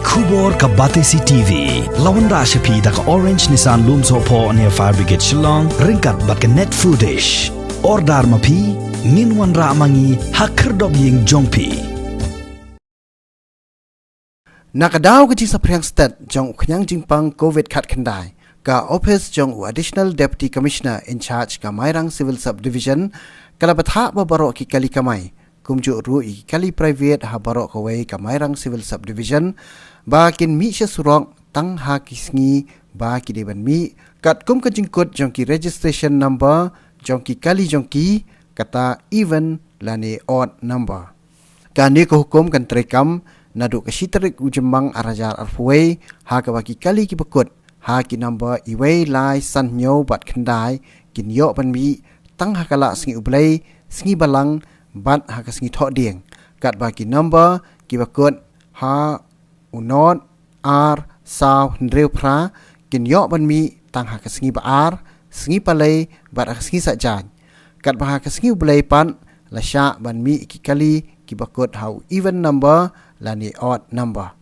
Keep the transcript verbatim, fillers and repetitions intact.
Khubor ka Batesi T V. La wanrah sha phi da ka Orange Nissan Lumsohphoh near Fire Brigade Shillong, ryngkat bad ka Net Foodish. Order ma phi, ngin wanrah ma ngi ha khyrdop ïing jong phi. Na ka daw ka jingsaphriang stet jong u khñiang jingpang covid khatkhyndai, ka ophis jong u Additional Deputy Commissioner in charge ka Mairang Civil Subdivision ka la bthah ba baroh ki kali kamai, kumjuh ruh ïa ki kali private ha baroh kawei ka Mairang Civil Subdivision, ba kin mih sha surok tang ha ki sngi ba ki dei ban mih, katkum ka jingkut jong ki registration number jong ki kali jong ki, kata even lane odd number. Kane ka hukum kan treikam naduh ka shi tarik u Jymmang ar hajar arphew wei, ha kaba ki kali kiba kut ha ki number iwei lai san hynñiew bad khyndai kin ïoh ban mih tang ha ka lah sngi U Blei, sngi Balang bad ha ka sngi Thohdieng, katba ki number kiba kut ha u nod ar saw hynriew phra kin ïoh ban mih tang ha ka sngi Ba-ar, sngi Palei bad ha ka sngi Saitjaiñ. Katba ha ka sngi U Blei pat la shah ban mih ki kali kiba kut ha u even number lane odd number.